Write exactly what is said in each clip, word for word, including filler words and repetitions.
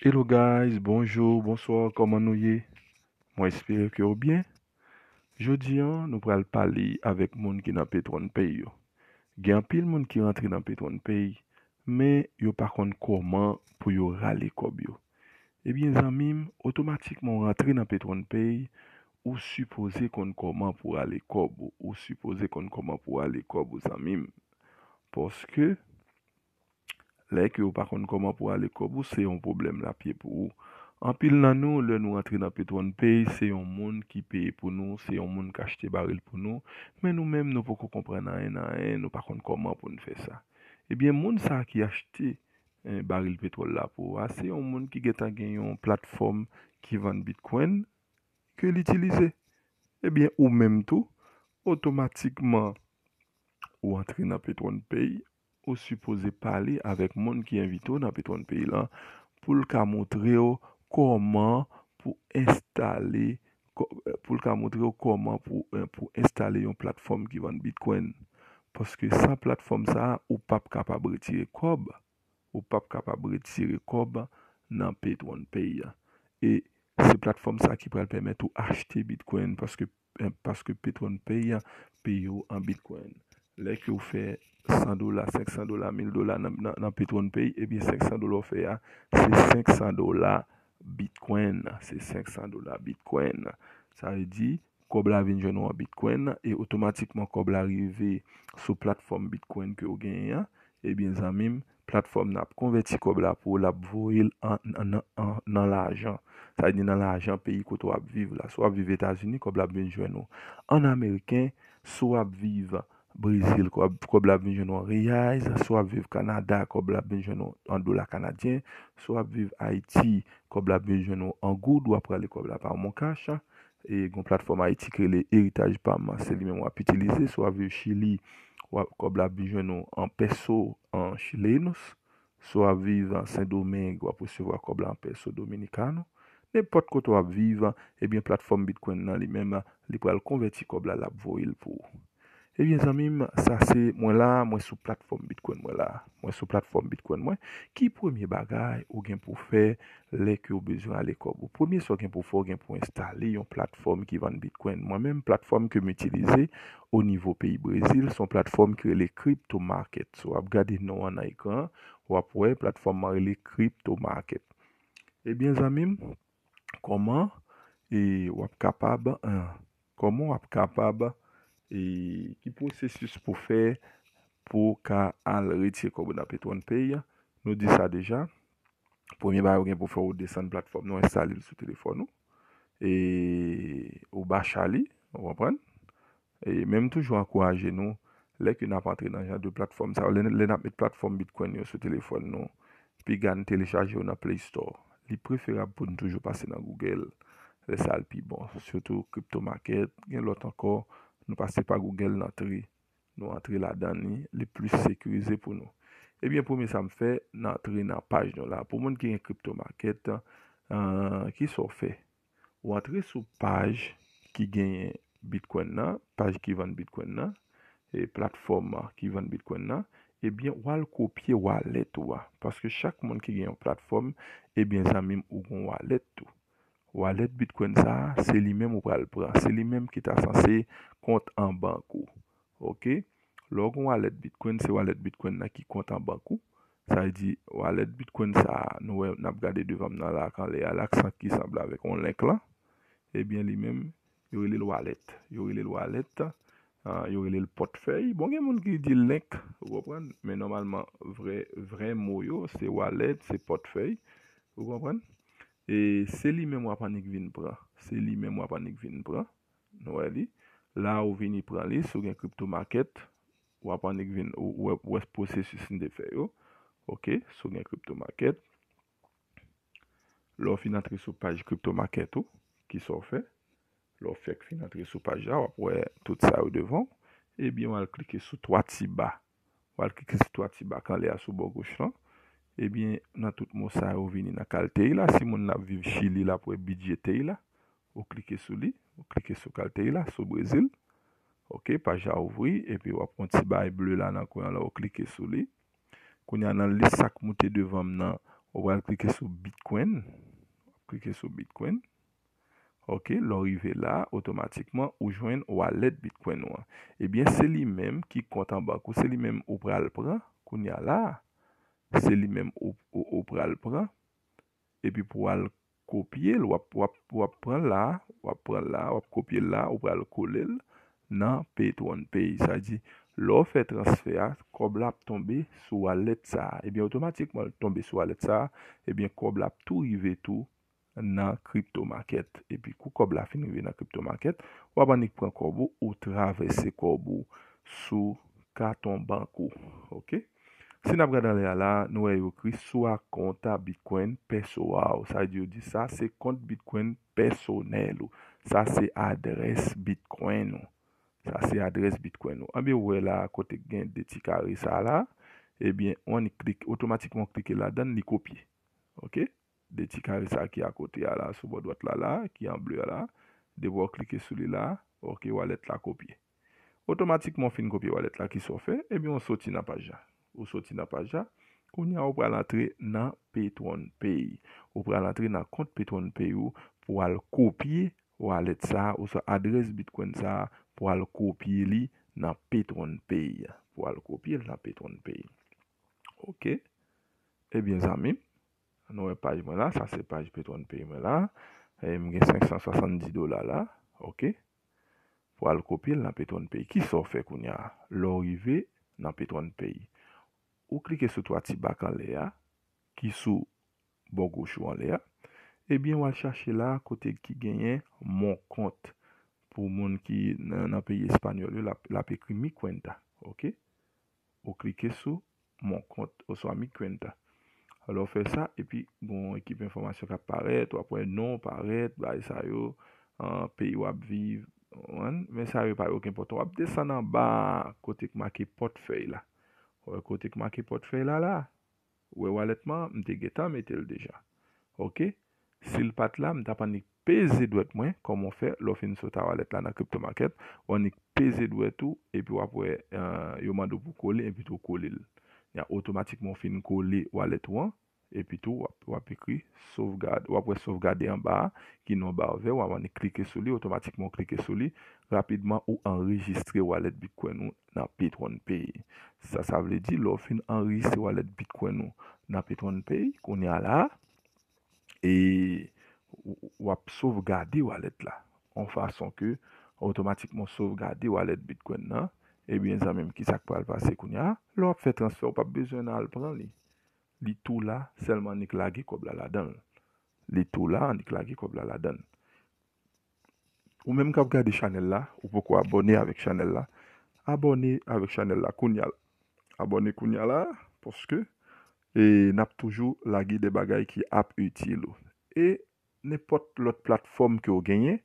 Hello guys, bonjou, bonswa, kòman nou ye? Mwen espere ke w byen. Jodi an, nou pral pale avèk moun ki nan Petwon Pay yo. Gen anpil moun ki rantre nan Petwon Pay, men yo pa konn kòman pou yo rale kòb yo. Ebyen, zanmi m, otomatikman w rantre nan Petwon Pay, ou sipoze konn kòman pou rale kòb ou. Ou sipoze konn kòman pou rale kòb ou, zanmi m. Paske, lè ke ou pa konn kòman pou rale kòb ou, se yon pwoblèm l ap ye pou ou. Anpil nan nou, lè nou rantre nan Petwon Pay, se yon moun ki peye pou nou, se yon moun k achte baril pou nou, men nou menm, nou poko konprann anyen nan anyen, nou pa konn kòman pou n fè sa. Ebyen, moun sa a ki achte, eh, baril petwòl la pou ou a, se yon moun ki gentan gen yon platfòm ki vann Bitcoin ke l itilize. Ebyen, ou menm tou, otomatikman, ou antre nan Petwon Pay, ou sipoze pale avèk moun ki envite w nan Petwon Pay lan pou l ka montre w kòman pou enstale, kò- pou l ka montre w kòman pou, eh, pou enstale yon platfòm ki vann Bitcoin. Paske san platfòm sa a, ou p ap kapab retire kòb. Ou p ap kapab retire kòb nan Petwon Pay a. E se platfòm sa ki pral pèmèt ou achte Bitcoin paske, eh, paske Petwon Pay a peye w an Bitcoin. Lè ke w fè san dola, senk san dola, mil dola nan, nan, nan Petwon Pay, ebyen senk san dola w fè a, se senk san dola Bitcoin. Se senk san dola Bitcoin. Sa vle di, kòb la vin jwenn ou an Bitcoin e otomatikman kòb la rive sou platfòm Bitcoin ke w genyen an, ebyen, zanmi m, platfòm nan ap konvèti kòb la pou ou, l ap voye l an, an, an, an, nan lajan. Sa vle di nan lajan peyi kote w ap viv la. Si w ap viv Etazini, kòb la ap vin jwenn ou an ameriken. Si w ap viv Brezil, kòb, kòb la ap vin jwenn ou an reais. Si w ap viv Kanada, kòb la ap vin jwenn ou an dola kanadyen. Si w ap viv Ayiti, kòb la ap vin jwenn ou an goud, w ap rale kòb la pa MonCash. E gen yon platfòm Ayiti ki rele Eritaj Pam, se li menm w ap itilize. Si w ap viv Chili, w ap, kòb la ap vin jwenn ou an peso, an chilenos. Si w ap viv an Sendomeng, w ap resevwa kòb la an peso dominicano. Nenpòt kote w ap viv, ebyen, platfòm Bitcoin nan li menm, li pral konvèti kòb la, l ap voye l pou ou. Ebyen, zanmi m, sa se mwen la, mwen sou platfòm Bitcoin mwen la. Mwen sou platfòm Bitcoin mwen. Ki premye bagay ou gen pou w fè lè ke w bezwen ale kòb ou? Premye sa w gen pou w fè, w gen pou w enstale yon platfòm ki vann Bitcoin. Mwen menm, platfòm ke m itilize o nivo peyi Brezil, se yon platfòm ki rele Crypto Market. Si w ap gade non an nan ekran an, w ap wè platfòm nan rele Crypto Market. Ebyen, zanmi m, kòman, e, w ap kapab, eh, kòman w ap kapab, e, ki pwosesis pou fè pou w ka al retire kòb ou nan Petwon Pay? Nou di sa deja. Premye bagay ou gen pou fè, ou desann platfòm nan, enstale l sou telefòn ou. E ou bacha li, ou konprann? E men m toujou ankouraje nou, lè ke n ap antre nan jan de platfòm sa yo, lè, lè n ap met platfòm Bitcoin yo sou telefòn nou, piga n telechaje yo nan Play Store. Li preferab pou n toujou pase nan Google. Lè sa a l pi bon. Sitou Crypto Market, gen lòt ankò, nou pase pa Google, n antre. Nou antre ladan li, li plis sekirize pou nou. Ebyen, premye sa m fè, n antre nan paj nou la. Pou moun ki gen Crypto Market, eh, kisa w fè? Ou antre sou paj ki genyen Bitcoin nan, paj ki vann Bitcoin nan, e platfòm ki vann Bitcoin nan, ebyen, w al kopye wallet ou a. Paske chak moun ki gen yon platfòm, ebyen, zanmi m, ou gen yon wallet tou. Wallet Bitcoin sa a, se li menm ou pral pran. Se li menm ki ta sanse kont an bank ou. Oke? Lè w gen wallet Bitcoin, se wallet Bitcoin nan ki kont an bank ou. Sa vle di, wallet Bitcoin sa a, nou wè, n ap gade devan m nan la, ak anlè a, la, ki sanble avèk yon link la. Ebyen, li menm, yo rele l wallet. Yo rele l wallet, ah, yo rele l pòtfèy. Bon, gen moun ki di link, ou konprann? Men nòmalman, vrè, vrè mo yo, se wallet, se pòtfèy. Ou konprann? E se li menm w ap annik vin pran. Se li menm w ap annik vin pran. Nou wè li. La ou vini pran li, si w gen Crypto Market, w ap annik vin, ou, ou wè, ou wè pwosesis m te fè yo. Oke, si w gen Crypto Market. Lè w fin antre sou paj Crypto Market ou, kisa w fè? Lè w fèk fin antre sou paj la, w ap wè tout sa yo devan w. Ebyen, w al klike sou twa ti ba. W al klike sou twa ti ba k anlè a sou bò goch lan. Ebyen, nan tout mo sa yo vini nan Caltei la. Si moun nan ap viv Chili, l ap wè Bidjetei la. Ou klike sou li, ou klike sou Caltei la, sou Brezil. Oke, paj la ouvri, epi w ap wè yon ti bagay ble la nan kwen an la, ou klike sou li. Kounye a nan lis sa k moute devan m nan, Ou pral klike sou Bitcoin. Klike sou Bitcoin. Ok, lè w rive la, otomatikman, ou jwenn wallet Bitcoin ou an. Ebyen, se li menm ki kont an bank ou, se li menm ou pral pran, kounye a la, se li menm ou, ou, ou pral pran, epi pou w al kopye l, w ap, w ap, w ap pran l la, w ap pran l la, w ap kopye l la, ou pral kole l nan Pay to Earn Pay. Sa di, lè w fè transfè a, kòb la ap tonbe sou wallet sa a. Ebyen, otomatikman, l tonbe sou wallet sa a, ebyen, kòb la ap tou rive tou nan crypto market. Epi kou kòb la fin rive nan crypto market, w ap annik pran kòb ou, ou travèse kòb ou sou katon bank ou. Ok? Si n ap gade anlè a la, nou wè yo ekri sou a konta Bitcoin pèso a w. Sa vle di yo di sa se kont Bitcoin pèsonèl ou. Sa se adrès Bitcoin ou. Sa se adrès Bitcoin ou. Anben, ou wè la kote k gen de ti kare sa la, ebyen, w annik klike, otomatikman w klike ladan l, li kopye. Ok? De ti kare sa ki akote a la, sou bò dwat la la, ki an ble a la. Depi w klike sou li la, ok, wallet la kopye. Otomatikman w fin kopye wallet la, kisa w fè? Ebyen, w soti nan paj la. Ou soti nan paj la, kounye a ou pral antre nan Pay to Earn Pay. Ou pral antre nan kont Pay to Earn Pay ou pou w al kopye wallet sa a, oswa adrès Bitcoin sa a, pou w al kopye li nan Pay to Earn Pay. Pou w al kopye l nan Pay to Earn Pay. Ok. Ebyen, zanmi m, nou wè paj mwen la, sa se paj Pay to Earn Pay mwen la. E m gen senk san swasanndis dola la, ok. Pou al kopye l nan Pay to Earn Pay. Kisa w fè kounye a? Lè w rive nan Pay to Earn Pay, ou klike sou twa ti bak anlè a, ki sou bò goch ou anlè a. Ebyen, w al chache la kote ki genyen mon kont. Pou moun ki nan, nan peyi espanyòl yo, l ap, l ap ekri mi cuenta, ok? Ou klike sou mon kont oswa mi cuenta. Lè w fè sa, epi gon ekip enfòmasyon k ap parèt, w ap wè non parèt, bagay sa yo, an, peyi w ap viv, w konprann? Men sa yo pa yo k enpòtan. W ap desann anba kote k make pòtfèy la. Ou wè kote k make pòtfèy la la? Ou wè wallet mwen, m te gentan mete l deja. Ok? Si l pa t la, m t ap annik peze dwèt mwen, kòman w fè, lè w fin sot a wallet la nan crypto market, w annik peze dwèt ou, epi w ap wè, eh, yo mande w pou kole, epi tou w kole l. Ya, otomatikman w fin kole wallet ou an, epi tou w ap, w ap ekri sovgade, w ap wè sovgade anba a, ki nan ba vè, w ap annik klike sou li, otomatikman w klike sou li, rapidman ou anrejistre wallet Bitcoin ou nan Pay to Earn Pay. Sa, sa vle di, lè w fin anrejistre wallet Bitcoin ou nan Pay to Earn Pay, kounye a la, e w, w ap sovgade wallet la. Yon fason ke otomatikman w sovgade wallet Bitcoin nan, ebyen, zanmi m, ki sa k pral pase kounye a? Lè w ap fè transfè, w p ap bezwen al pran li. Li tou la, sèlman annik lage kòb la ladan l. Li tou la, annik lage kòb la ladan l. Ou menm k ap gade chanèl la, ou poko abòne avèk chanèl la, abòne avèk chanèl la kounye a la. Abòne kounye a la, paske, e, n ap toujou lage de bagay ki ap itil ou. E nenpòt lòt platfòm ke w genyen,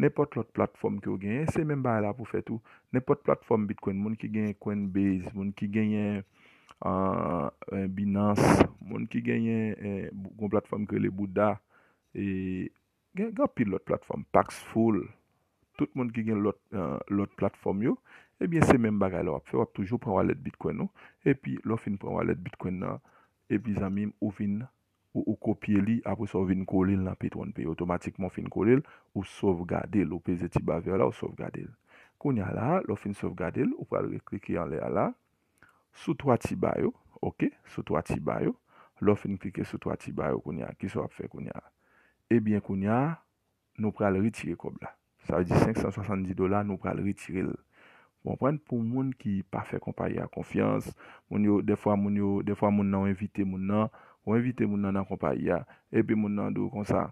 nenpòt lòt platfòm ke w genyen, se menm bagay la pou fè tou. Nenpòt platfòm Bitcoin, moun ki genyen Coinbase, moun ki genyen, ah, eh, Binance, moun ki genyen, eh, gon platfòm ki rele Buda, e gen, gen anpil lòt platfòm, Paxful, tout moun ki gen lòt, eh, lòt platfòm yo, ebyen, se menm bagay la w ap fè, w ap toujou pran wallet Bitcoin ou, epi lè w fin pran wallet Bitcoin nan, epi zanmi m, ou vin, ou, ou kopye li, apre sa w vin kole l nan Pay to Earn Pay. Otomatikman w fin kole l, ou sovgade l, ou peze ti ba vè la, ou sovgade l. Kounye a la, lè w fin sovgade l, ou pral reklike anlè a la, sou twa ti ba yo, ok, sou twa ti ba yo. Lè w fin klike sou twa ti ba yo kounye a, kisa w ap fè kounye a? Ebyen, kounye a, nou pral retire kòb la. Sa vle di senk san swasanndis dola, nou pral retire l. Ou konprann? Pou moun ki pa fè konpayi a konfyans, moun yo, dèfwa moun yo, dèfwa moun nan w envite moun nan, ou envite moun nan nan konpayi a, epi moun nan di w konsa,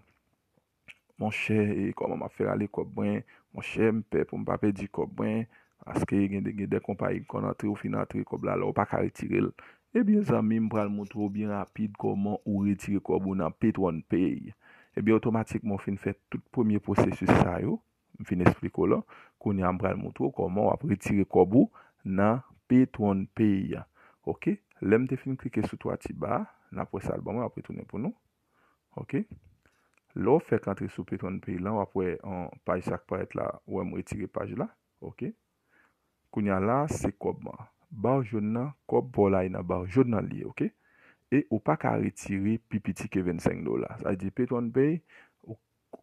monchè, e kòman m ap fè rale kòb mwen? Monchè, m pè pou m pa pèdi kòb mwen, paske gen de, gen de konpayi k konn antre, ou fin antre kòb la, la ou pa ka retire l. Ebyen, zanmi m, pral montre w byen rapid kòman ou retire kòb ou nan Pay to Earn Pay. Ebyen, otomatikman, w fin fè tout premye pwosesis sa yo. M fin esplike w la. Kounye a, m pral montre w kòman w ap retire kòb ou nan Pay to Earn Pay a. Ok? Lè m te fin klike sou twa ti ba a, n ap wè sa l ban mwen, m ap retounen pou nou. Ok? Lè w fèk antre sou Pay to Earn Pay lan, w ap wè yon paj sa k parèt la, ou wè m retire paj la. Ok? Kounye a la, se kòb mwen. Ba jòn nan, kòb pa w la, e nan ba jòn nan li ye, ok? e ou pa ka retire pi piti ke vennsenk dola. Sa vle di PatrionPay, ou,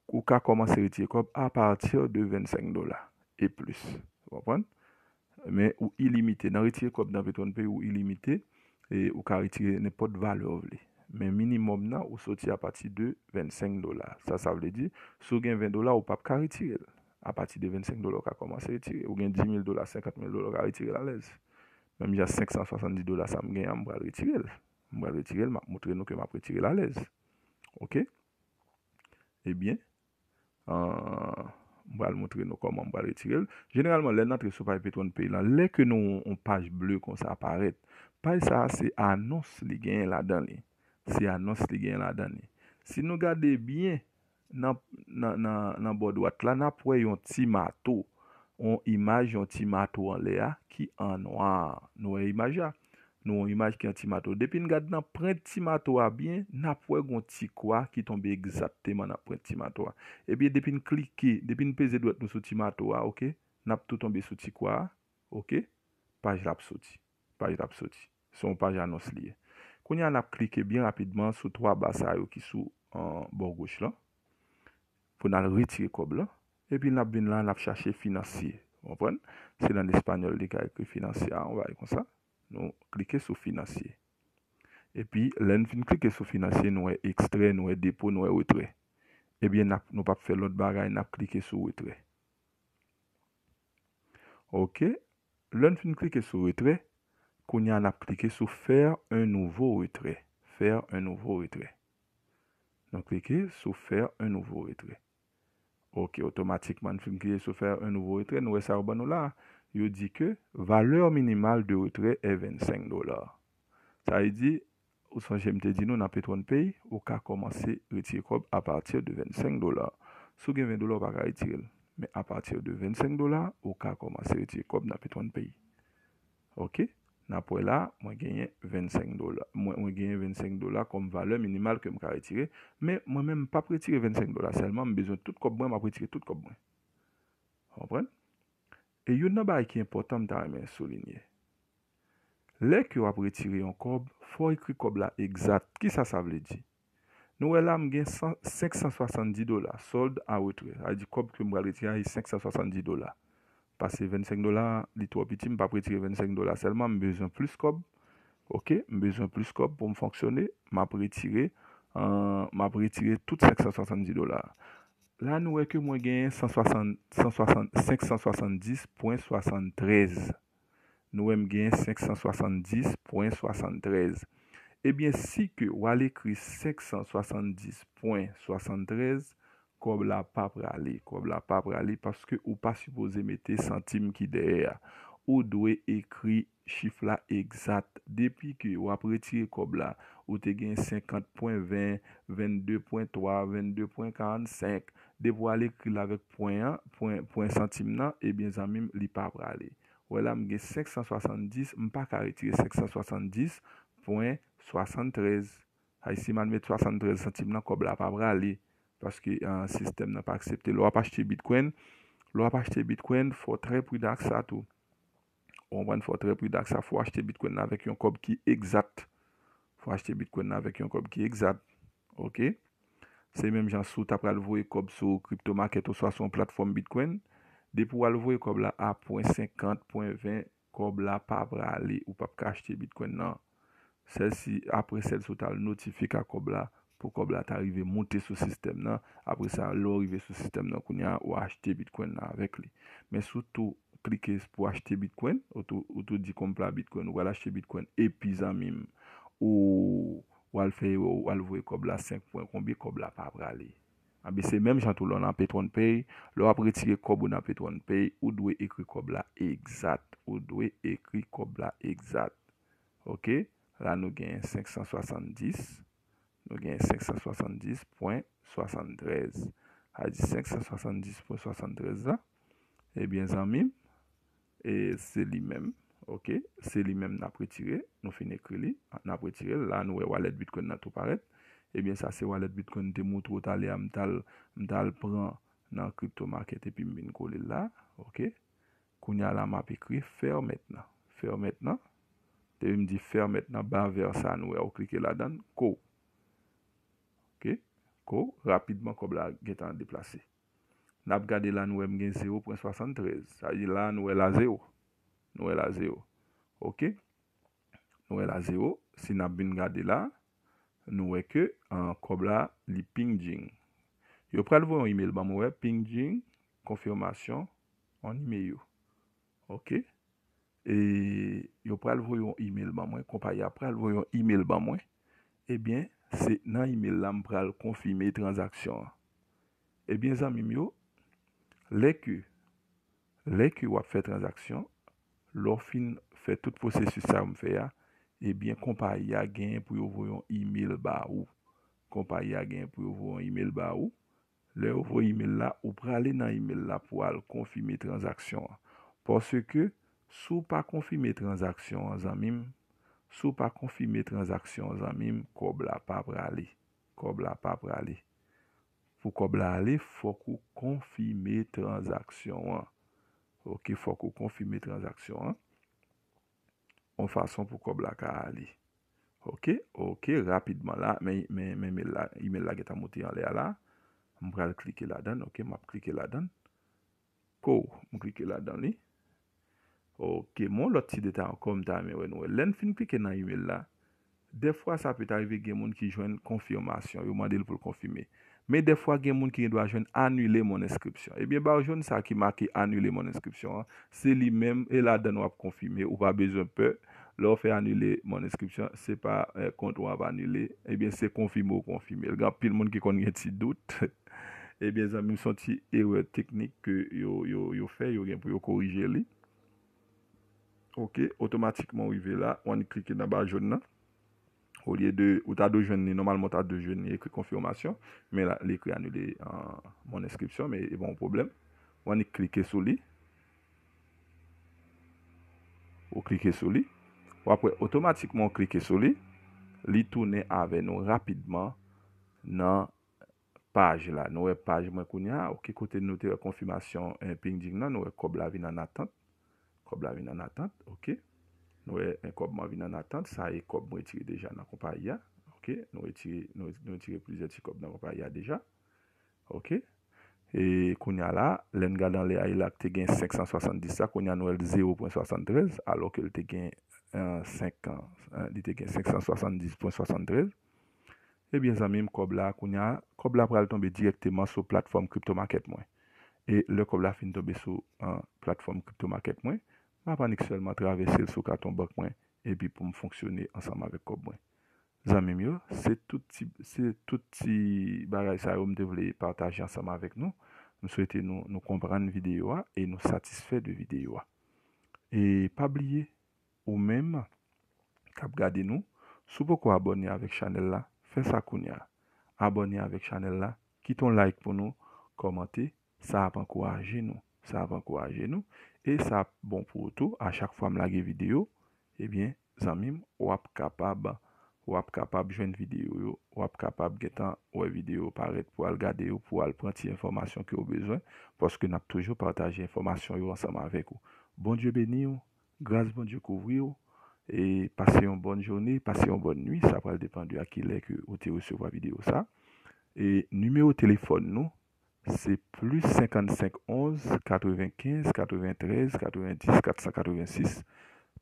ou ka kòmanse retire kòb apati de vennsenk dola e plis. Ou konprann? Men ou ilimite. Nan retire kòb nan PatrionPay, ou ilimite e ou ka retire nenpòt valè w vle. Men minimòm nan, ou soti apati de vennsenk dola. Sa, sa vle di, si w gen ven dola, ou p ap ka retire l. Apati de vennsenk dola, ou ka kòmanse retire. Ou gen dis mil dola, senkant mil dola, ou ka retire l alèz. Menm jan senk san swasanndis dola sa m gen an, m pral retire l. M pral retire l, m ap montre nou ke m ap retire l alèz. Oke? Ebyen, ah, m pral montre nou kòman m pral retire l. Jeneralman, lè n antre sou paj PatrionPay lan, lè ke nou yon paj ble konsa parèt, paj sa a se anons li genyen ladan li. Se anons li genyen ladan li. Si nou gade byen, nan, nan, nan, nan bò dwat la, n ap wè yon ti mato, yon imaj yon ti mato anlè a ki an nwa. Nou wè imaj la? Nou wè yon imaj ki an ti mato. Depi n gad nan pwent ti mato a byen, n ap wè gon ti kwa ki tonbe egzakteman nan pwent ti mato a. Ebyen, depi n klike, depi n peze dwèt nou sou ti mato a, oke, n ap tou tonbe sou ti kwa a, oke, paj la ap soti. Paj la ap soti. Se yon paj anons li ye. Kounye a, n ap klike byen rapidman sou twa ba sa yo ki sou, an, bò goch lan, pou n al retire kòb lan. Epi n ap vin la, n ap chache finansye. Ou konprann? Se nan espanyòl li ka ekri finansye a, yon bagay konsa. Nou klike sou finansye. Epi, lè n fin klike sou finansye, nou wè ekstrè, nou wè depo, nou wè retrè. Ebyen, n ap, nou p ap fè lòt bagay, n ap klike sou retrè. Oke. Lè n fin klike sou retrè, kounye a n ap klike sou faire un nouveau retrait. Faire un nouveau retrait. Nou klike sou faire un nouveau retrait. Oke, otomatikman, n fin klike sou faire un nouveau retrait. Nou wè sa yo ban nou la. Yo di ke valeur minimale de retrait est vennsenk dola. Sa vle di, ou sonje m te di nou nan PatrionPay, ou ka kòmanse retire kòb apati de vennsenk dola. Si w gen ven dola, ou pa ka retire l. Men apati de vennsenk dola, ou ka kòmanse retire kòb nan PatrionPay. Oke? N ap wè la, mwen genyen vennsenk dola. Mwen, mwen genyen vennsenk dola kòm valè minimal ke m ka retire. Men mwen menm, m p ap retire vennsenk dola sèlman, m bezwen tout kòb mwen, m ap retire tout kòb mwen. Ou konprann? E youn nan bagay ki enpòtan m ta renmen soulinye. Lè ke w ap retire yon kòb, fò w ekri kòb la egzat. Kisa sa vle di? Nou wè la, m gen san, senk san swasanndis dola, solde à retrait. Sa vle di kòb ke m pral retire a, se senk san swasanndis dola. Paske vennsenk dola, li twò piti, m p ap retire vennsenk dola sèlman, m bezwen plis kòb. Oke, m bezwen plis kòb pou m fonksyone, m ap retire, euh, m ap retire tout senk san swasanndis dola. La, nou wè ke mwen genyen san swasant, san swasant, senk san swasanndis pwen swasanntrèz. Nou wè m genyen senk san swasanndis pwen swasanntrèz. Ebyen, si ke w al ekri senk san swasanndis pwen swasanntrèz, kòb la pa prale. Kòb la pa prale paske ou pa sipoze mete santim ki dèyè a. Ou dwe ekri chif la egzat. Depi ke w ap retire kòb la, ou te gen senkant pwen ven, vennde pwen twa, vennde pwen karannsenk. Depi w al ekri l avèk pwen an, pwen, pwen santim nan, ebyen, zanmi m, li pa prale. Wè la, m gen senk san swasanndis, m pa ka retire senk san swasanndis pwen swasanntrèz. Ay, si m al met swasanntrèz santim nan, kòb la pa prale. Paske, ah, sistèm nan pa aksepte. Lè w ap achte Bitcoin, lè w ap achte Bitcoin, fò w trè pridan ak sa tou. Ou konprann, fò w trè pridan ak sa. Fò w achte Bitcoin nan avèk yon kòb ki egzat. Fò w achte Bitcoin nan avèk yon kòb ki egzat. Oke? Se menm jan si w ta pral voye kòb sou crypto market oswa sou yon platfòm Bitcoin. Depi w al voye kòb la a pwen senkant, pwen ven, kòb la pa prale, ou p ap ka achte Bitcoin nan. Sèl si, apre sèl si w t al notifye ka kòb la, pou kòb la ta rive moute sou sistèm nan. Apre sa, lè w rive sou sistèm nan, kounye a, ou achte Bitcoin nan avèk li. Men si w tou klike pou achte Bitcoin, ou tou, ou tou di konpla Bitcoin, ou pral achte Bitcoin, epi zanmi m, ou, ou al fè erè, ou al voye kòb la senk pwen konbyen, kòb la pa prale. Anben, se menm jan tou lè w nan PatrionPay, lè w ap retire kòb ou nan PatrionPay, ou dwe ekri kòb la egzat. Ou dwe ekri kòb la egzat. Oke? La, nou gen senk san swasanndis. Nou gen senk san swasanndis pwen swasantrèz. Sa di senk san swasanndis pwen swasantrèz la. Ebyen, zanmi m, e se li menm. Oke? Se li menm n ap retire. Nou fin ekri li. N ap retire l. La, nou wè wallet Bitcoin nan tou parèt. Ebyen, sa se wallet Bitcoin m te montre w talè a, m t al, m t al pran nan crypto market epi m vin kole l la. Oke? Kounye a la, m ap ekri faire maintenant. Faire maintenant. Depi m di fè mèt nan ba vè sa nou wè ou klike ladan l, ko. Ok, ko, rapidman kòb la gentan deplase. N ap gade la, nou wè m gen zewo pwen swasanntrèz. Sa vle di la, nou wè la zewo. Nou wè la zewo. Ok? Nou wè la zewo. Si n ap vin gade la, nou wè ke an, kòb la, li pinging. Yo pral voye yon email ban mwen, wè, pinging, konfimasyon, on email. Ok? E yo pral voye yon email ban mwen, konpayi a pral voye yon email ban mwen. Ebyen, se nan email la m pral konfime tranzaksyon an. Ebyen, zanmi m yo, lè ke, lè ke w ap fè tranzaksyon, lè w fin fè tout pwosesis sa yo m fè a, ebyen, konpayi a genyen pou yo voye yon email ba ou. Konpayi a genyen pou yo voye yon email ba ou. Lè yo voye email la, ou prale nan email la pou al konfime tranzaksyon an. Paske, si w pa konfime tranzaksyon an, zanmi m, si w pa konfime tranzaksyon an, zanmi m, kòb la pa prale. Kòb la pa prale. Pou kòb la ale, fòk ou konfime tranzaksyon an. Ok, fòk ou konfime tranzaksyon an. Yon fason pou kòb la ka ale. Ok, ok, rapidman la, men, men, men email la, email la gentan moute anlè a la. M pral klike ladan l, ok, m ap klike ladan l. Ko, m klike ladan li. Ok, m yon lòt ti detay ankò, m ta renmen wè nou wè. Lè n fin klike nan email la, dèfwa sa pèt arive gen moun ki jwenn konfimasyon, yo mande l pou l konfime. Men dèfwa gen moun ki gendwa jwenn anile mon enskripsyon. Ebyen, ba w jwenn sa ki make anile mon enskripsyon an, se li menm, e ladan l w ap konfime, ou pa bezwen pè. Lè w fè anile mon enskripsyon, se pa, eh, kont ou ap anile, ebyen, se konfime ou konfime l. Gen anpil moun ki konn gen ti dout. Ebyen, zanmi m, se yon ti erè teknik ke yo, yo, yo fè, yo gen pou yo korije li. Ok, otomatikman w rive la, w annik klike nan ba jòn nan. Olye de, ou ta dwe jwenn li, nòmalman w ta dwe jwenn li ekri konfimasyon, men la, li ekri anile, ah, mon enskripsyon, men e pa yon pwoblèm. W annik klike sou li. Ou klike sou li. W ap wè otomatikman w klike sou li, li tounen avè nou rapidman nan paj la. Nou wè paj mwen kounye a, ok, kote nou te wè konfimasyon, eh, pinging nan, nou wè kòb la vin an atant. Kòb la vin an atant, ok. Nou wè, eh, kòb mwen vin an atant, sa e kòb mwen retire deja nan konpayi a. Ok, nou retire, nou, nou retire plizyè ti kòb nan konpayi a deja. Ok. E kounye a la, lè n gade anlè a, e la k te gen senk san swasanndis la, kounye a nou wè l zewo pwen swasantrèz, alò ke l te gen, eh, senk an, eh, li te gen senk san swasanndis pwen swasantrèz. Ebyen, zanmi m, kòb la, kounye a, kòb la pral tonbe dirèkteman sou platfòm crypto market mwen. E lè kòb la fin tonbe sou, ah, platfòm crypto market mwen, m ap annik sèlman travèse l sou katon bank mwen, epi pou m fonksyone ansanm avèk kòb mwen. Zanmi m yo, se tout ti, se tout ti bagay sa yo m te vle pataje ansanm avèk nou. M swete nou, nou konprann videyo a e nou satisfè de videyo a. E pa bliye, ou menm k ap gade nou, si w poko abòne avèk chanèl la, fè sa kounye a. Abòne avèk chanèl la, kite yon like pou nou, kòmante, sa ap ankouraje nou, sa ap ankouraje nou, e sa ap bon pou ou tou, a chak fwa m lage videyo, ebyen, zanmi m, w ap kapab, w ap kapab jwenn videyo yo, w ap kapab gentan wè videyo yo parèt pou al gade yo, pou al pran ti enfòmasyon ke w bezwen, paske n ap toujou pataje enfòmasyon yo ansanm avèk ou. Bondye beni w, gras Bondye kouvri w, e pase yon bòn jounen, pase yon bòn nuit, sa pral depann de a kilè ke ou te resevwa videyo sa. E nimewo telefòn nou, se plis senkannsenk onz katrevenkenz katreventrèz katrevendis katsankatrevennsis,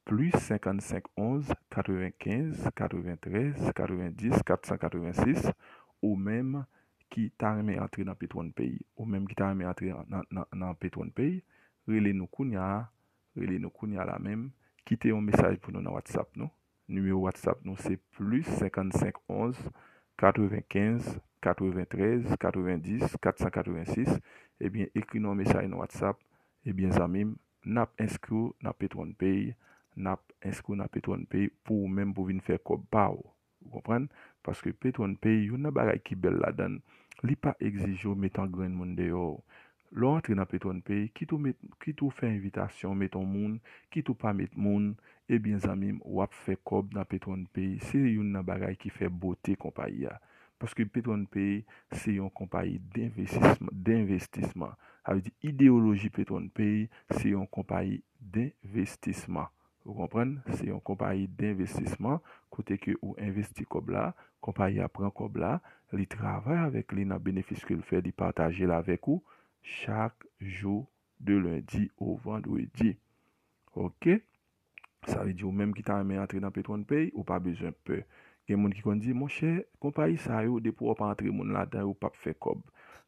plis senkannsenk onz katrevenkenz katreventrèz katrevendis katsankatrevennsis, ou menm ki ta renmen antre nan Petronn Pay, ou menm ki ta renmen antre nan, nan, nan Petronn Pay, rele nou kounye a, rele nou kounye a la menm, kite yon mesaj pou nou nan WhatsApp nou. Nimewo WhatsApp nou se plis senkannsenk onz katrevenkenz katreventrèz katrevendis katsankatrevennsis. Ebyen, ekri nou yon mesaj nan WhatsApp. Ebyen, zanmi m, n ap enskri w nan Petronn Pay, n ap enskri w nan Petronn Pay pou ou menm pou vin fè kòb pa w. Ou konprann? Paske Petronn Pay, youn nan bagay ki bèl ladan l, li pa egzije w met yon grenn moun deyò. Lè w antre nan Petronn Pay, kit ou met, kit ou fè envitasyon, met yon moun, kit ou pa met moun, ebyen, zanmi m, w ap fè kòb nan Petronn Pay. Se youn nan bagay ki fè bote konpayi a. Paske Petronn Pay, se yon konpayi denvestisman, denvestisman. Sa vle di, ideyoloji Petronn Pay, se yon konpayi denvestisman. Ou konprann? Se yon konpayi denvestisman, kote ke ou envesti kòb la, konpayi a pran kòb la, li travay avèk li nan benefis ke l fè, li pataje l avèk ou chak jou de lendi o vandredi. Oke? Sa vle di ou menm ki ta renmen antre nan PetronPay, ou pa bezwen pè. Gen moun ki konn di, monchè, konpayi sa yo, depi w pa antre moun ladan, yo p ap fè kòb.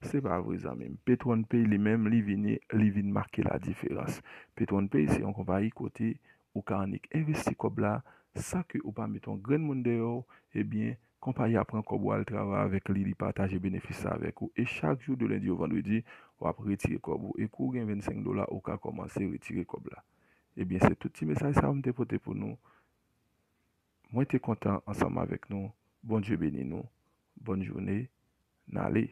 Se pa vre, zanmi m. PetronPay li menm, li vini, li vin make ladiferans. PetronPay se yon konpayi kote ou ka annik envesti kòb la san ke ou pa met yon grenn moun dèyè w, ebyen, konpayi a pran kòb ou, al travay avèk li, li pataje benefis la avèk ou. E chak jou de lendi o vandredi, w ap retire kòb ou. E kou w gen vennsenk dola, ou ka kòmanse retire kòb la. Ebyen, se tout ti mesaj sa yo m te pote pou nou. Mwen te kontan ansanm avèk nou. Bondye beni nou. Bòn jounen. N ale.